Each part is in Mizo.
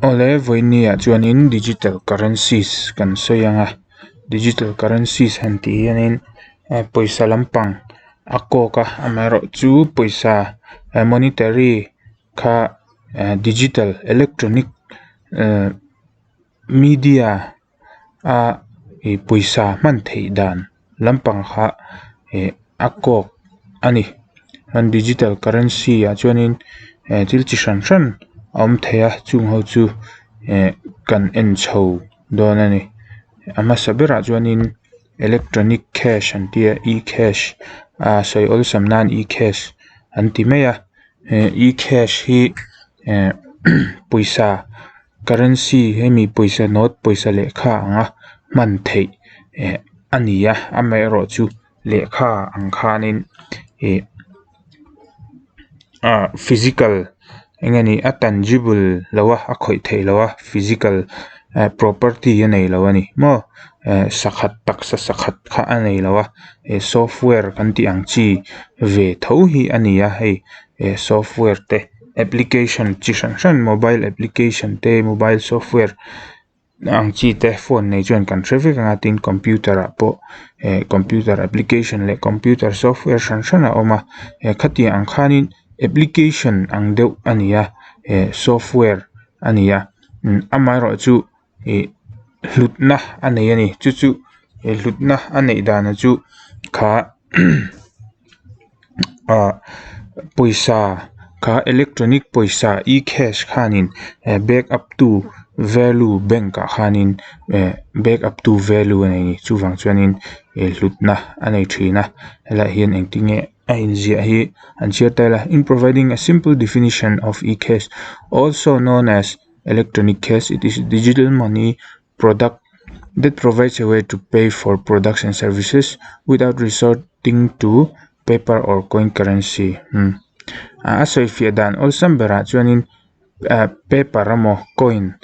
Awle vawiinniah chuanin digital currencies kan sawi ang a digital currencies han tih hianin pawisa lampang a kawk a amaherawhchu pawisa monetary kha digital electronic media a ih pawisa hman theih dan lampang kha ih a kawk a ni chuan digital currency ah chuanin eh thil chi hran hran a awm thei a chung ho chu eh kan en chho dawn a ni a hmasa berah chuanin electronic cash an tia e cash a sawi awlsam nan e cash an ti mai a eh e cash hi eh pawisa. Currency hemi pawisa note pawisa lehkha anga hman theih eh a ni a amaherawh chu lehkha ang khanin ih ah physical eng nge ni a tangible lo a a khawih theih loh a physical eh property a nei lo a ni maw eh sakhat taksa sakhat kha a nei lo a eh software kan tih ang chi ve tho hi a ni a hei eh software te. Application chi hran hran mobile application te mobile software ang chi te phone nei chuan kan hre vek ang a tin computer ah pawh eh computer application leh computer software hran hran a awm a eh khatiang ang khanin application ang deuh a ni a eh software a ni a amaherawh chu ih hlutna a nei a ni chu chu hlutna a neih dan chu kha ah pawisa kha electronic pawisa e cash khanin eh back up tu value bank ah khanin eh back up tu value a nei a ni chuvang chuanin eh hlutna a nei thin a helaiah hian engtin nge a inziah hi an chhiar ta ila in providing a simple definition of e cash also known as electronic cash it is digital money product that provides a way to pay for products and services without resorting to paper or coin currency umm a sawi fiah dan awlsam berah chuanin ah paper emaw coin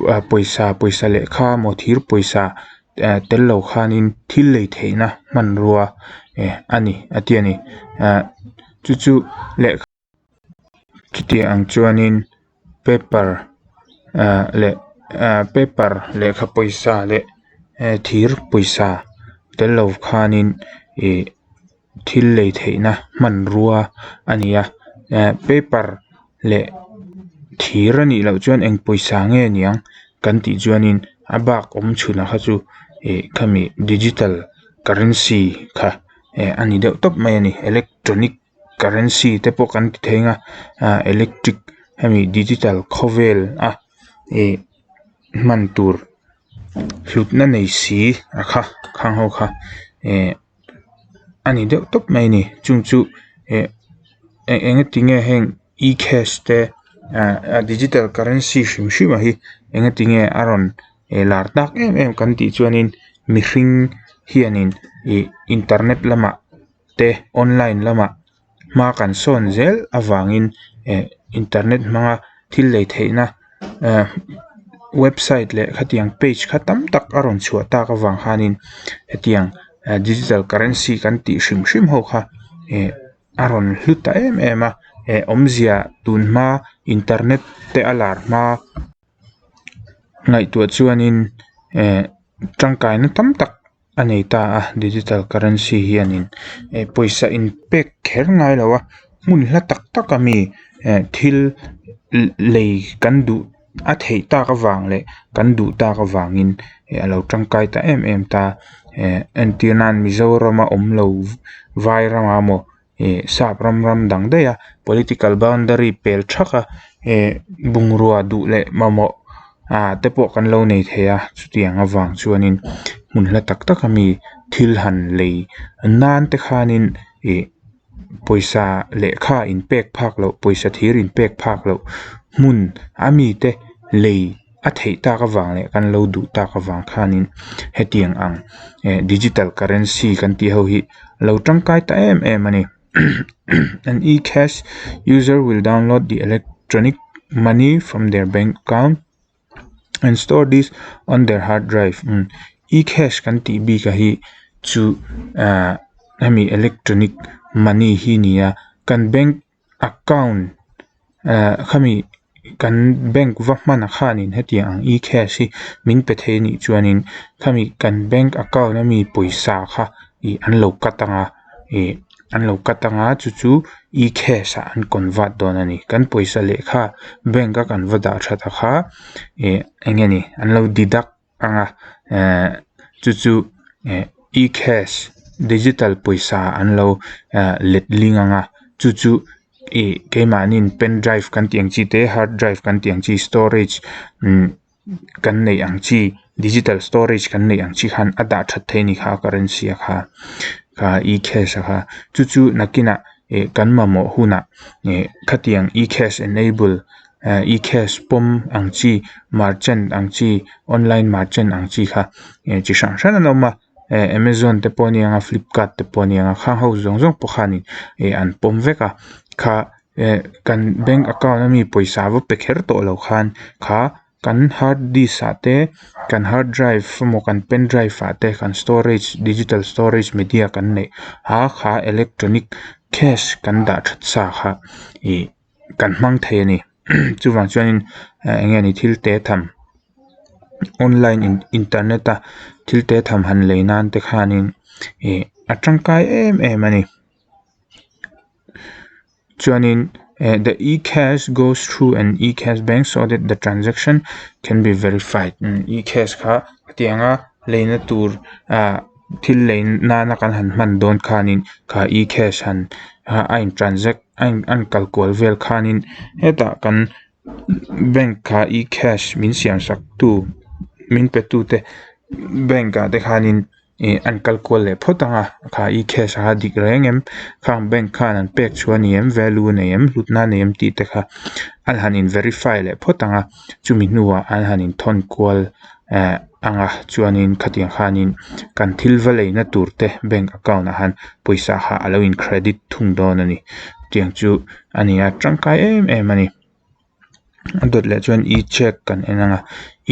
ah pawisa pawisa lehkha emaw thir pawisa ah tel lo khanin thil lei theihna hmanrua eh a ni a ti a ni ah chu chu lehkha. Chutiang ang chuanin paper ah leh ah paper lehkha pawisa leh thir pawisa tel lo khanin ih thil lei theihna hmanrua a ni a eh paper leh thir a nih loh chuan eng pawisa nge niang kan tih chuanin a bak awm chhun ah kha chu ih khami digital currency kha eh a ni deuh tawp mai a ni electronic. Currency te pawh kan ti thei ang a ah electric hemi digital khawvel a ih hman tur hlutna nei si a kha khang ho kha eh a ni deuh tawp mai a ni chung chu eh eng eng tinge heng e cash te ah digital currency hrim hrim ah hi eng tinge a rawn lar tak em em kan tih chuanin mihring hianin ih internet lamah. Te online lamah hma kan sawn zel avangin eh internet hmanga thil lei theihna eh website leh khatiang page kha tam tak a rawn chhuah tak avang khanin hetiang digital currency kan tih hrim hrim ho kha eh a rawn hlu ta em em a eh awmzia tun hma internet te a lar hma. Ngaihtuah chuanin eh tangkaina tam tak a nei ta a digital currency hianin eh pawisa in pek kher ngai lo a hmun hla tak tak ami eh thil lei kan duh a theih tak avang leh kan duh tak avangin eh a lo tangkai ta em em ta eh entir nan Mizoram a awm lo vai ramah emaw ih sap ram ram dang daih a political boundary pel thak a eh bungrua duh leh mamawh ah te pawh kan lo nei thei a chutiang avang chuanin hmun hla tak tak ami thil han lei nan te khanin ih pawisa lehkha in pek phak loh pawisa thir in pek phak loh hmun ami te lei. A theih tak avang leh kan lo duh tak avang khanin hetiang ang eh digital currency kan tih ho hi lo tangkai ta em em a ni. An e cash user will download the electronic money from their bank account and store this on their hard drive e cash kan tih bik a hi chu ah hemi electronic money hi a ni a kan bank account ah khami. kan bank va hman ah khanin hetiang ang e-cash hi min pe thei anih chuanin khami kan bank account ami pawisa kha ih an lo cut anga ih an lo cut anga chu chu e-cash ah an convert dawn a ni kan pawisa lehkha bank a kan va dah that a kha ih eng nge ni an lo deduct anga ehh chu chu eh e-cash digital pawisa an lo ehh let ling anga chu chu ih keimahniin pen drive kan tih ang chi te hard drive kan tih ang chi storage umm kan neih ang chi digital storage kan neih ang chi khan a dah that theih a ni kha a currency a kha kha e-cash a kha chu chu nakinah ih kan mamawh hunah ih khatiang e-cash enable eh e-cash pawm ang chi merchant ang chi online merchant ang chi kha eh chi hrang hrang an awm a eh amazon te pawh a ni ang a flipkart te pawh a ni ang a khang ho zawng zawng pawh khanin ih an pawm vek a kha eh kan bank account ami pawisa va pe kher tawh lo khan kha kan hard disk ah te kan hard drive emaw kan pen drive ah te kan storage digital storage media kan neih a kha electronic cash kan dah that sa kha ih kan hmang thei a ni chuvang chuanin eng nge ni thil te tham online internet a thil te tham han lei nan te khanin ih a tangkai em em a ni. Chuanin eh the e-cash goes through an e-cash bank so that the transaction can be verified e-cash kha hetianga leina tur ah thil lei nana kan han hman dawn khanin kha e-cash han a in transact a in a in kal kual vel khanin hetah kan bank kha e-cash min siam sak tu min pe tu te bank ah te khanin ih an kal kual leh phawt ang a kha e-cash a dik reng em khang bank khan an pek chhuah a ni em value a nei em hlutna a nei em tih te kha an han in verify leh phawt ang a chumi hnuah an han in thawn kual eh ang a chuanin khatiang khanin kan thil va leina tur te bank account ah khan pawisa kha a lo in credit thung dawn a ni tiang chu a ni a tangkai em em a ni. A dawt leh chuan e-check kan en ang a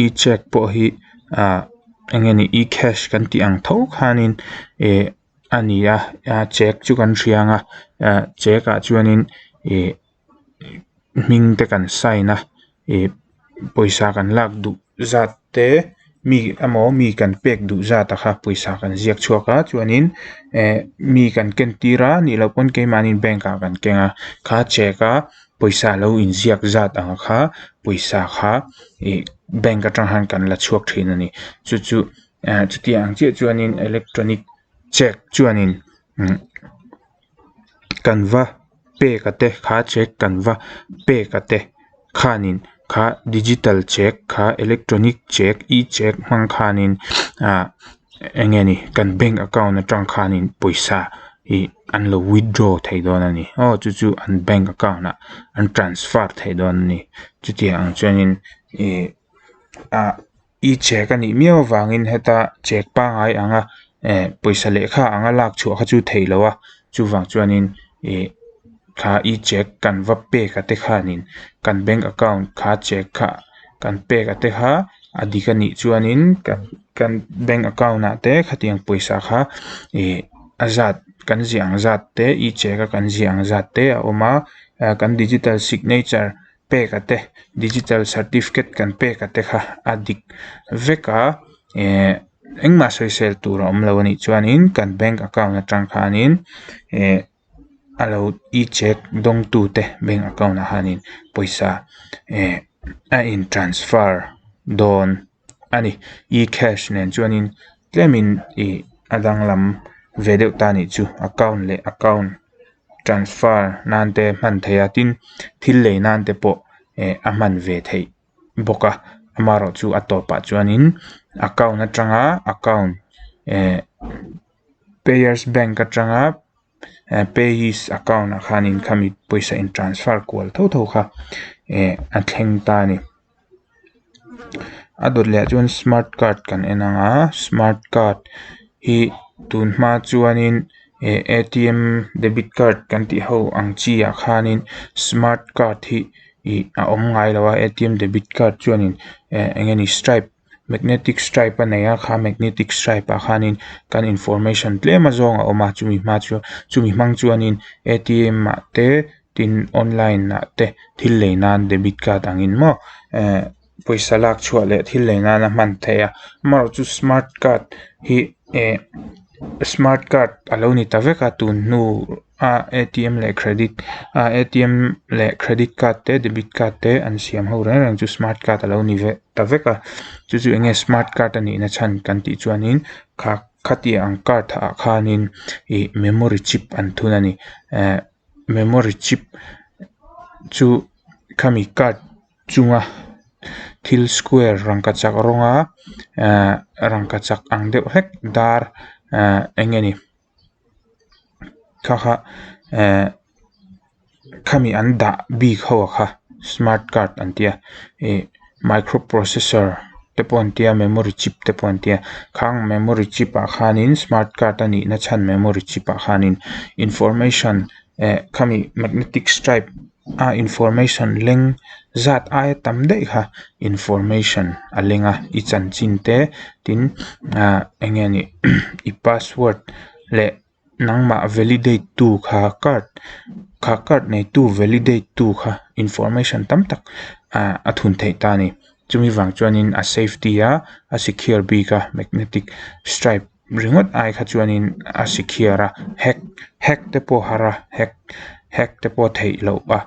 e-check pawh hi ah eng nge ni e-cash kan tih ang tho khanin ih a ni a check chu kan hria ang a ah check ah chuanin ih hming te kan sign a ih pawisa kan lak duh zat te mi emaw mi kan pek duh zat a kha pawisa kan ziak chhuak a chuanin eh mi kan ken tir a nih loh pawn keimahni bank ah kan keng a kha check a pawisa lo inziak zat ang kha pawisa kha ih bank atang khan kan la chhuak thin a ni chu chu eh chutiang ang chiah chuanin electronic check chuanin umm kan va pek a te kha check kan va pek a te khanin kha digital check kha electronic check e check hmang khanin ah eng nge ni kan bank account atang khanin pawisa ih an lo withdraw thei dawn a ni aw chu chu an bank account ah an transfer thei dawn a ni chutiang ang chuanin ih ah i check a nih miau avangin heta check pangngai anga eh pawisa lehkha anga lak chhuah kha chu theih loh a chuvang chuanin ih kha i check kan va pek a te khanin kan bank account kha check kha kan pek a te kha a dik a nih chuanin kan kan bank account ah te khatiang pawisa kha ih a zat kan ziah ang zat te i check a kan ziah ang zat te a awm a kan digital signature pek a te digital certificate kan pek a te kha a dik vek a eh engmah sawisel tur a awm lo a nih chuanin kan bank account atang khanin eh a lo e check dawngtu te bank account ah khanin pawisa eh a in transfer dawn a ni e cash nen chuanin tlemin ih a danglam ve deuh ta a nih chu account leh account transfer nan te hman theih a tin thil lei nan te pawh eh a hman ve theih bawk a amaherawh chu a tawpah chuanin account atanga account eh payers bank atanga eh payis account ah khanin khami pawisa in transfer kual tho tho kha eh a thleng ta a ni. A dawt leh ah chuan smart card kan en ang a smart card hi tun hma chuanin eh A T M debit card kan tih ho ang chi ah khanin smart card hi ih a awm ngai lo a A T M debit card chuanin eh eng nge ni stripe magnetic stripe a nei a kha magnetic stripe ah khanin kan information tlem a zawng a awm a chumi hma chu chumi hmang chuanin A T M ah te. Tin online ah te thil lei nan debit card angin maw ehh pawisa lak chhuah leh thil lei nana hman theih a amaherawh chu smart card hi ehh smart card a lo ni ta vek a tun hnu a leh credit ah leh credit card te debit card te an siam ho reng reng chu smart card a lo ni ve ta vek a chu chu eng nge smart card a nih na chhan kan tih chuanin kha khatiang ang card ah khanin ih memory chip an thun a ni ehh memory chip chu khami card chunga thil square rangkachak rawnga ehh rangkachak ang deuh hlek dar ehh eng nge ni kha kha ehh khami an dah bik ho ah kha smart card an tia ih microprocessor te pawh an tia memory chip te pawh an tia khang memory chip ah khanin smart card a nih na chhan memory chip ah khanin information eh khami magnetic stripe a information leng zat aia tam daih kha information a leng a i chanchin te tin ah eng nge nih i password leh nangmah validate tu kha card kha card neitu validate tu kha information tam tak ah a thun theih ta a ni chumi vang chuanin a safety a a secure bik a magnetic stripe ringawt ai kha chuanin a secure a hack hack te pawh har a hack hack te pawh theih loh a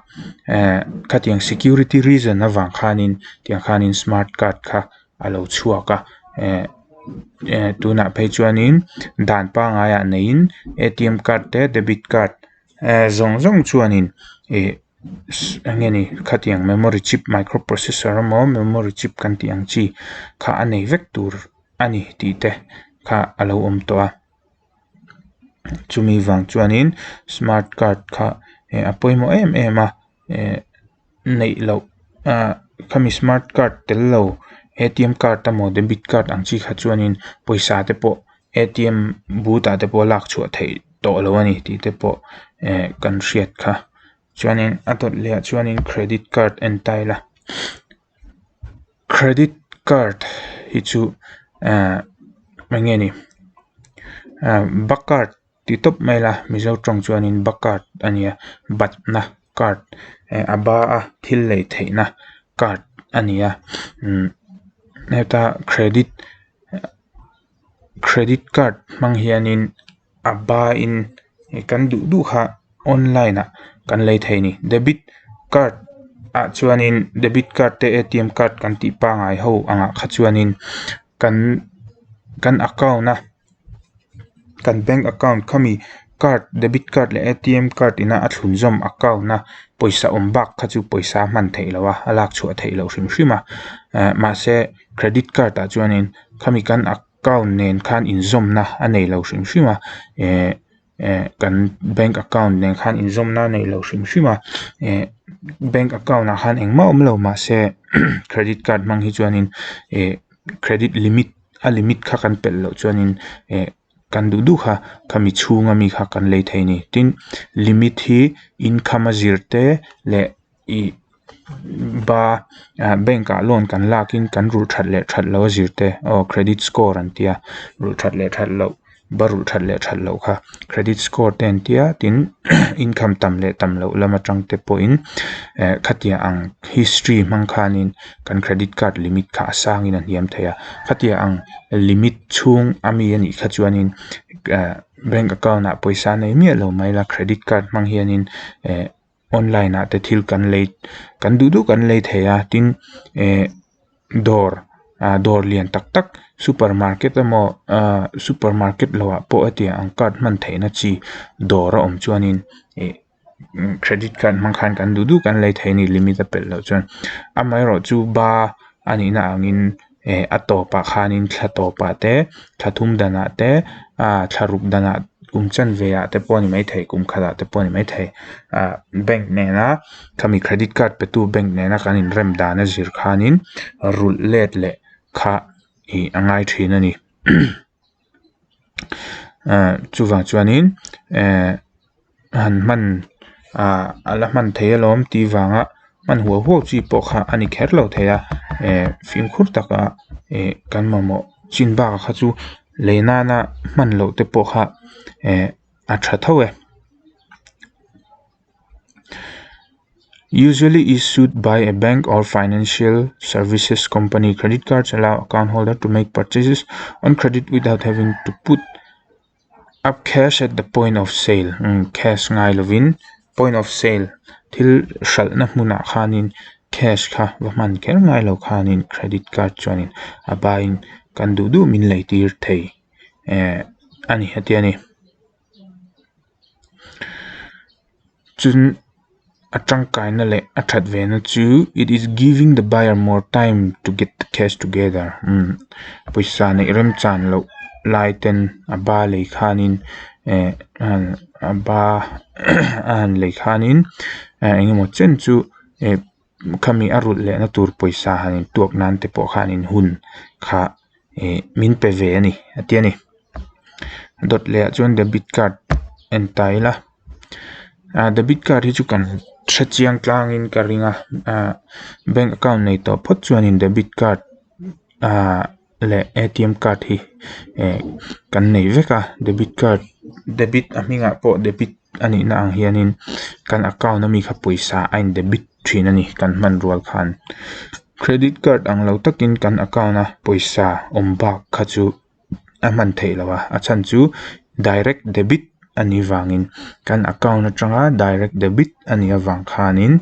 eh khatiang security reason avang khanin tiang khanin smart card kha a lo chhuak a eh eh tunah phei chuanin dan pangaiah neiin A T M card te debit card eh zawng zawng chuanin ih eng nge ni khatiang memory chip microprocessor emaw memory chip kan tih ang chi kha a nei vek tur a ni tih te kha a lo awm tawh a chumi vang chuanin smart card kha eh a pawimawh em em a eh neih loh ah khami smart card tel lo A T M card emaw debit card ang chi kha chuanin pawisa te pawh A T M but ah te pawh lak chhuah theih tawh lo a ni tih te pawh eh kan hriat kha chuanin a dawt leh ah chuanin credit card en ta ila. Credit card hi chu ehh eng nge ni ehh ba card ti tawp mai ila mizo tawng chuanin ba card a nia batna card eh a ba a thil lei theihna card a ni a umm heta credit credit card hmang hianin a bain kan duh duh kha online ah kan lei thei a ni debit card ah chuanin debit card te A T M card kan tih pangngai ho angah kha chuanin kan kan account a kan bank account khami card debit card leh A T M card ina a thlunzawm account a pawisa awm bak kha chu pawisa a hman theih loh a a lak chhuah theih loh hrim hrim a eh mahse credit card ah chuanin khami kan account nen khan inzawmna a nei lo hrim hrim a eh eh kan bank account nen khan inzawmna a nei lo hrim hrim a eh bank account ah khan engmah awm lo mahse credit card hmang hi chuanin eh credit limit a limit kha kan pelh loh chuanin eh kan duh duh kha khami chhunga mi kha kan lei thei a ni tin limit hi income a zir te leh ih ba ah bank ah loan kan lak in kan rulh that leh that loh a zir te aw credit score an tia rulh that leh that loh ba rulh that leh that loh kha credit score te an tia tin income tam leh tam loh lam atang te pawhin eh khatiang ang history hmang khanin kan credit card limit kha a sangin a hniam thei a khatiang ang limit chhung a mi a nih kha chuanin eh bank account ah pawisa nei miah lo mai la credit card hmang hianin eh. Online ah te thil kan lei kan duh duh kan lei thei a tin eh dawr ah dawr lian tak tak super market emaw ah super market lo ah pawh hetiang ang card hman theihna chi dawr a awm chuanin ih credit card hmang khan kan duh duh kan lei thei a ni limit a pelh loh chuan amaherawhchu ba a nihna angin eh a tawpah khanin thla tawpah te thla thum danah te ah thla ruk danah kum chanve ah te pawh a ni maithei kum khatah te pawh a ni maithei ah bank nena khami credit card pe tu bank nena kan inrem dan a zir khanin rulh let leh kha ih a ngai thin a ni ah chuvang chuanin eh. han hman ah a la hman thei alawm tih vanga hman huau huau chi pawh kha a ni kher lo thei a eh fimkhur taka eh kan mamawh chin bakah kha chu lei nana hman loh te pawh kha eh a tha tho e. Usually issued by a bank or financial services company, credit cards allow account holder to make purchases on credit without having to put up cash at the point of sale. Umm cash ngai lovin point of sale thil hralhna hmunah khanin cash kha va hman kher ngai lo khanin credit card chuanin a baiin kan duh duh min lei tir thei eh a ni a ti a ni. Chun a tangkaina leh a that ve na chu it is giving the buyer more time to get the cash together umm pawisa neih remchan loh lai ten a ba lei khanin eh a ba a han lei khanin eh eng emaw chen chu eh khami a rulh leh na tur pawisa han intuak nan te pawh khanin hun kha eh min pe ve a ni a ti a ni. Dawt leh ah chuan debit card en ta ila ah debit card hi chu kan hre chiang tlang in ka ring a ah bank account nei tawh phawt chuanin debit card ah leh A_T_M card hi eh kan nei vek a debit card debit a hmingah pawh debit a nih na ang hianin kan account ami kha pawisa a in debit thin a ni kan hman rual khan credit card ang lo takin kan account a pawisa awm bak kha chu a hman theih loh a a chhan chu direct debit a nih vangin kan account atanga direct debit a nih avang khanin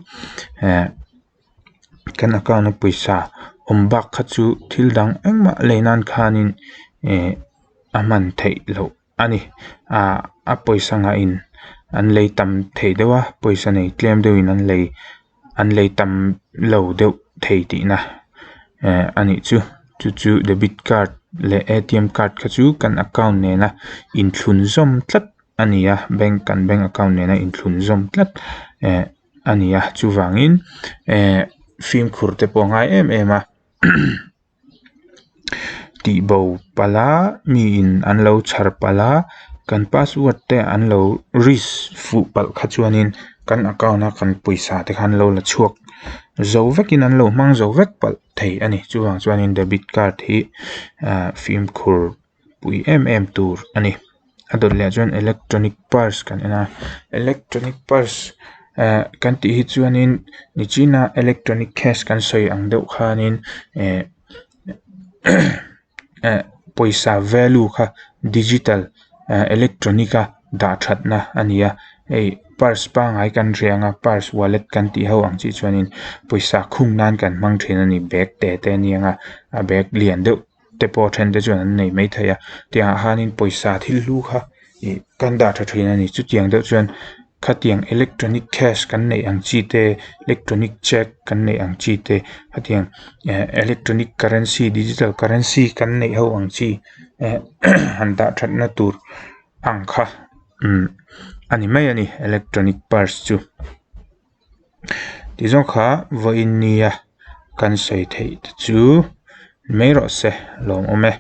eh kan account a pawisa awm bak kha chu thil dang engmah lei nan khanin eh a hman theih loh a ni ah a pawisa ngah in an lei tam thei deuh a pawisa nei tlem deuhin an lei an lei tam lo deuh thei tihna eh a nih chu chu chu debit card leh A T M card kha chu kan account nena inthlun zawm tlat a ni a bank kan bank account nena inthlun zawm tlat eh a ni a chuvangin eh fimkhur te pawh a ngai em em a. Tihbo palh a miin an lo chhar palh a kan password te an lo risk fuh palh kha chuanin kan account a kan pawisa te kha an lo la chhuak zo vekin an lo hmang zo vek palh thei a ni chuvang chuanin debit card hi ah fimkhur pui em em tur a ni a dawt leh ah chuan electronic purse kan en a electronic purse eh kan tih hi chuanin nichina electronic cash kan sawi ang deuh khanin eh eh pawisa value kha digital eh electronic a dah thatna a ni a hei purse pangngai kan hria ang a purse wallet kan tih ho ang chi chuanin pawisa khung nan kan hmang thin a ni bag te te a ni ang a a bag lian deuh. te pawh then te chuan an nei maithei a tiangah khanin pawisa thil hlu kha ih kan dah tha thin a ni chutiang deuh chuan khatiang electronic cash kan neih ang chi te electronic cheque kan neih ang chi te khatiang eh electronic currency digital currency kan neih ho ang chi eh han dah that na tur ang kha umm a ni mai a ni electronic purse chu. Tih zawng kha vawiin nia kan sawi theih te chu mai rawh se lawm awm e.